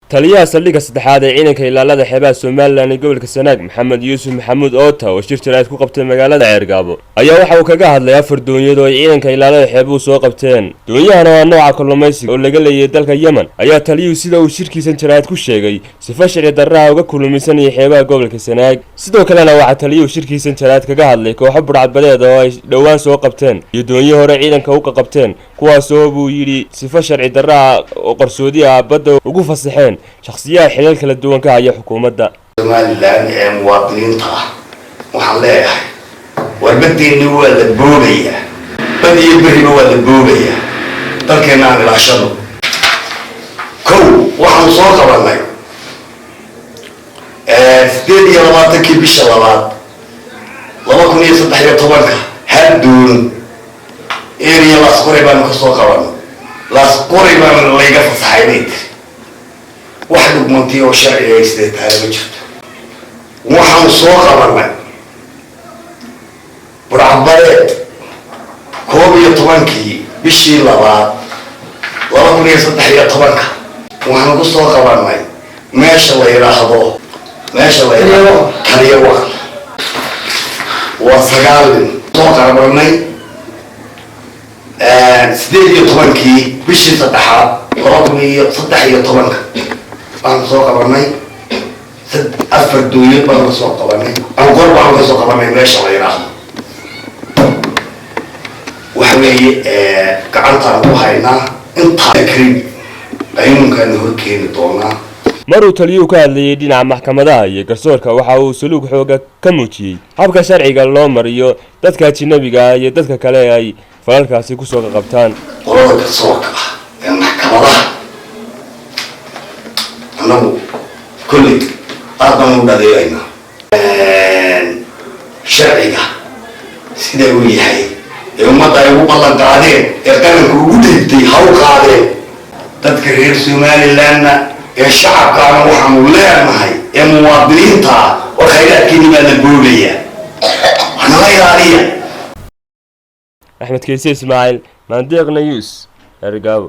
Taliyaha saldhigga saddexaad ee ciidanka ilaalada xeebaha Somaliland ee gobolka Sanaag, Maxamed Yuusuf Maxamuud Oota, oo shir jaraa'id ku qabtay magaalada Ceergaabo, ayaa waxa uu kaga hadlay afar dooniyad oo ay ciidanka ilaalada xeebuhu soo qabteen. Doonyahana waa nooca kalluumaysiga oo laga leeyahay dalka Yemen. Ayaa taliyuhu sida uu shirkiisan jaraa'id ku sheegay sifa sharci darraha uga kullumaysanaya xeebaha gobolka Sanaag. Sidoo kalena waxaa taliyuhu shirkiisan jaraa'id kaga hadlay kooxo budhcadbadeed oo ay dhowaan soo qabteen iyo doonyo hore ciidanka uga qabteen, kuwaasoo buu yidhi sifo sharci darraha oo qarsoodi ah badda ugu fasaxeen shakhsiyaha xilal kala duwan ka haya xukuumadda Somaliland ee muwaadiniinta ah. Waxaan leeyahay, war baddeenni waa la boobayaa, bad iyo beriba waa la boobayaa, dalkeenna aan ilaashano. Kow, waxaanu soo qabanay 28-kii bisha labaad 2013-ka hal doon area Laasqoray baanu ka soo qabanay. Laasqoray baanu layga fasaxay bay tiri. Wax dhugmanti oo sharciga haystee taale ma jirto. Waxaanu soo qabanay burcadbadeed 11-kii bishii labaad 2013-ka. Waxaanu ku soo qabanay meesha la yidhaahdo Kaliyawa. Waa sagaal nin. Soo qabanay 18-kii bishii saddexaad 2013-ka waxaanu soo qabanay afar dooniyad baanu ka soo qabanay. Anqor baanu ka soo qabanay meesha la yidhaahdo. Waxa weeye gacantaan ku haynaa intaa karin qaynuunkaana hor keeni doonaa. Maruu taliyuhu ka hadlayay dhinaca maxkamadaha iyo garsoorka, waxa uu suluug xooga ka muujiyey habka sharciga loo mariyo dadka ajinabiga ah iyo dadka kale ee ay falalkaasi kusoo qaqabtaan. Qolada garsoorka ah ee maxkamadaha, annagu kolley aad baan u dhadeegaynaa sharciga sida uu yahay ee ummadda ay ugu ballan qaadeen ee qaranka ugu dhiibtay ha u qaadeen. Dadka reer Somalilandna ee shacabkaana waxaanu leenahay ee muwaadiniinta ah, war khayraadkiini baa la boobayaa, waxnala ilaaliya. Axmed Keyse Ismaaciil, Maandeeq News, Ceergaabo.